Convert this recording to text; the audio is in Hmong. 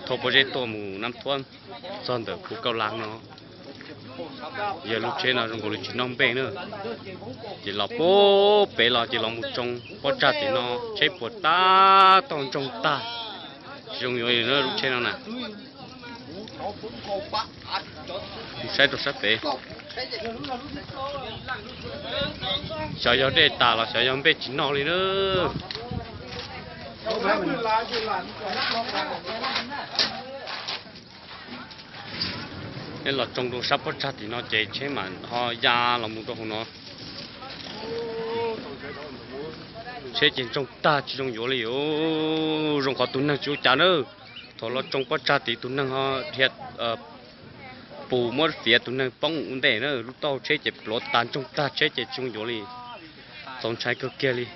Thauj pob zeb tuaj mus Nab Thuab txog ntawm Phu Kauj Laj no, yog lub tsheb no zoo nkaus li tsis noj npej na. Ces los puag pem los ces los mus tsoo pob tsag tim no, tsheb puas tab tom ntsoog tag, tsis zoo yuav li na lub tsheb no na. Mus saib rau sab pem, xyov yog dej tas los xyov yog npej tsis noj li na. Neb los tsoo rau sab pob tsag tim no ces tsheb mam ho ya los mus rau hauv no. Tsheb ces ntsoog tag tsis zoo yuav li. Zoo qhov tus neeg tsis ua cas na. Thaum los tsoo pob tsag tid tus neeg ho dhia pus muab fiav tus neeg poob ua ntej na, lub taub hau tsheb ces pluav tas ntsoog tag tsheb ces tsis zoo yuav li. Txaus ntshai kawg kiag li.